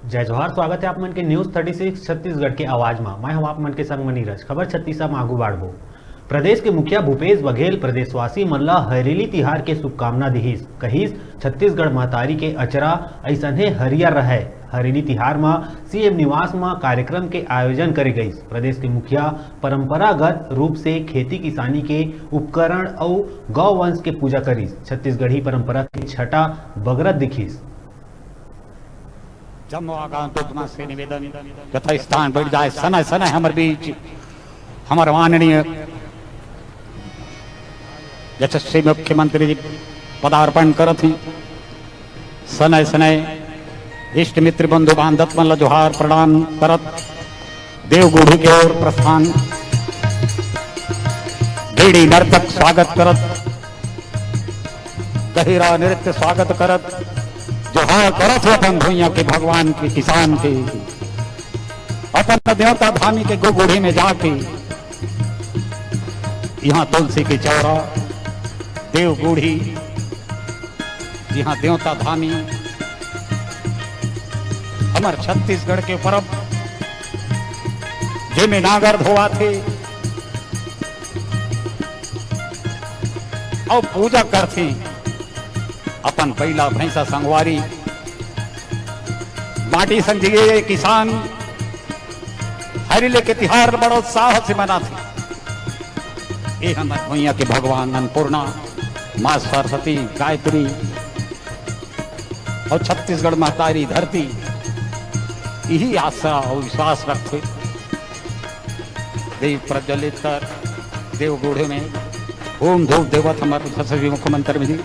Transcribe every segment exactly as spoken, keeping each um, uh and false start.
जय जोहार, स्वागत हे आप मन के News Thirty Six छत्तीसगढ़ के आवाज म। मैं हूं आप मन के संग म नीरज। खबर छत्तीसा म आगू बाढ़बो। प्रदेश के मुखिया भूपेश बघेल प्रदेशवासी मन ल हरेली तिहार के शुभकामना दिहिस। कहिस, छत्तीसगढ़ महतारी के अचरा अइसने हरियर रहय। हरेली तिहार म सीएम निवास म कार्यक्रम के आयोजन करे गइस। प्रदेश के मुखिया परंपरागत रूप से खेती किसानी के उपकरण अउ गौ वंश के पूजा करिस। छत्तीसगढ़ी परंपरा के छटा बगरत दिखिस। जम्मो आगंतुक मन से निवेदन, यथास्थान बैठ जाए। सनय सनय हमर बीच हमर माननीय यशस्वी मुख्यमंत्री जी पदार्पण करत ही। सनय सनय इष्ट मित्र बंधु बांधव मन ल जोहार प्रणाम करत देवगुढ़ी के ओर प्रस्थान, बीड़ी नर्तक स्वागत करत, गहिरा नृत्य स्वागत करत, जोहार करत हे अपन भुइयां के भगवान के, किसान के, अपन देवता धामी के गुगुढ़ी में जाके, इहां तुलसी के चौरा, देवगुढ़ी, इहां देवता धामी, हमर छत्तीसगढ़ के परब, जेमे नांगर धोवाथे, अउ पूजा करथे अपन बइला भैंसा संगवारी। माटी संग जिए किसान हरेली के तिहार बड़ा उत्साह से मनाथे। ए हमर भुइयां के भगवान अन्नपूर्णा, माँ सरस्वती, गायत्री अउ छत्तीसगढ़ महतारी धरती इही आशा अउ विश्वास रखथे। दीप प्रज्वलित कर देवगुढ़ी में होम धूप देवत हमर यशस्वी मुख्यमंत्री जी।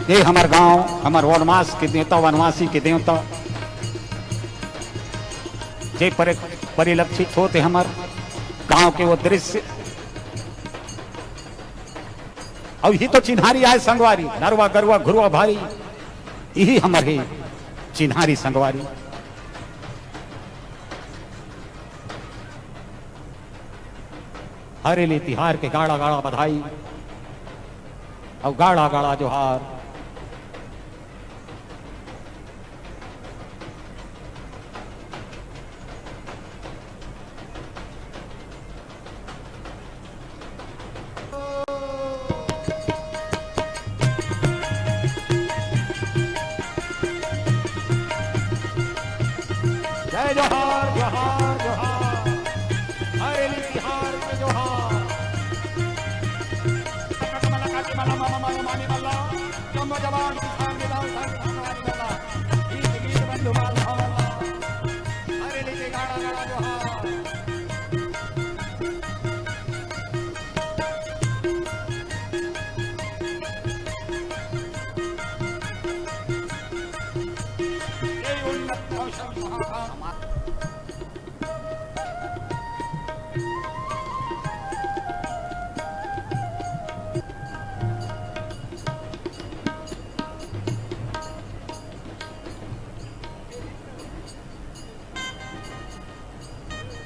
ये हमर गांव, हमर वनवास के देवता, वनवासी के देवता जे परि-, परिलक्षित होत हे हमर गांव के वो दृश्य। अउ इही तो चिन्हारी आय संगवारी, नरवा गरुवा घुरवा भारी, इही हमर हे चिन्हारी संगवारी। हरेली तिहार के गाड़ा गाड़ा बधाई अउ गाड़ा गाड़ा जोहार। जय जोहार, जोहार, जोहार। हरेली तिहार के जोहार। जम्मो जवान किसान, मेधावी संग संगवारी वाला, गीत गीत बंधु माल भावला। हरेली के गाड़ा गाड़ा जोहार। ये उन्नत कौशल महाभारत।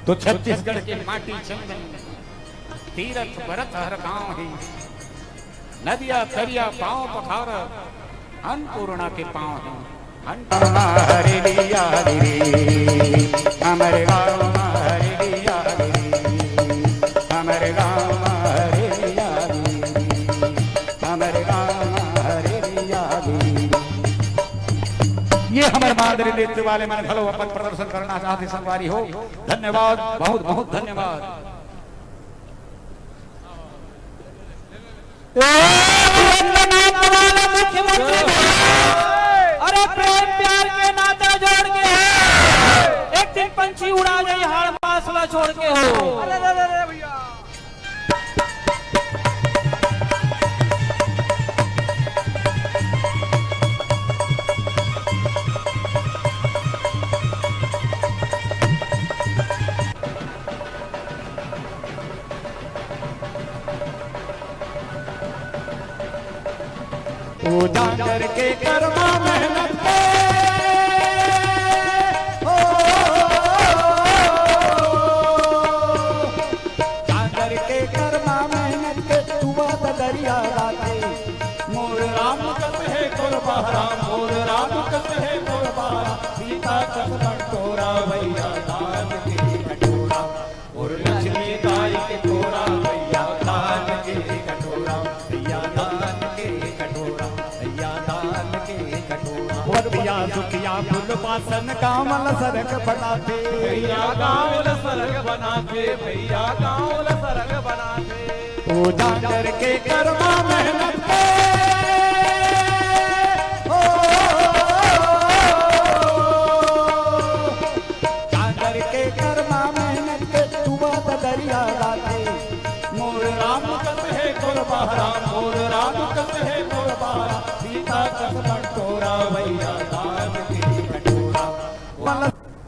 तो छत्तीसगढ़ के माटी चंदन तीरथ बरत हर गांव हे। नदिया तरिया पांव पखारत अन्नपूर्णा के पांव हे। अन्नपूर्णा हरे लिया गिरी, हमर गांव मा हरे लिया गिरी, हमर गांव मा हरे लिया गिरी, हमर गांव मा हरे लिया गिरी। ये हमर मादरी नृत्य वाले मन घलो अपन प्रदर्शन करना चाहथे संगवारी हो। धन्यवाद, बहुत बहुत धन्यवाद। ए, वंदना वाला मुख्यमंत्री भैया, अरे प्रेम प्यार के नाता जोड़ के हो, एक दिन पंछी उड़ा गई हाड़ मास ला छोड़ के हो। अरे, अरे, अरे, भैया। ओ जांगर के कर्मा मेहनत के, ओ जांगर के कर्मा मेहनत के, तुआ ददरिया राती मोर राम कस हे कुरबारा, मोर राम कस हे कुरबारा, सीता कस बंटोरा, भैया दान के कटोरा। मोर लक्ष्मी दाई के तोरा, भैया दान के कटोरा, भैया दान के कटोरा, भैया दान के कटोरा। वतिया सुखिया फूल बासन गाँव ल सरग बनाथे। भैया गाँव ल सरग बनाथे, भैया गाँव ल सरग बनाथे। ओ जांगर के कर्मा मेहनत के, ओ जांगर के कर्मा मेहनत के, तुवा ददरिया गाथे। मोर राम कस हे कुरबारा, मोर राम कस हे कुरबारा, सीता कस बंटोरा, भैया दान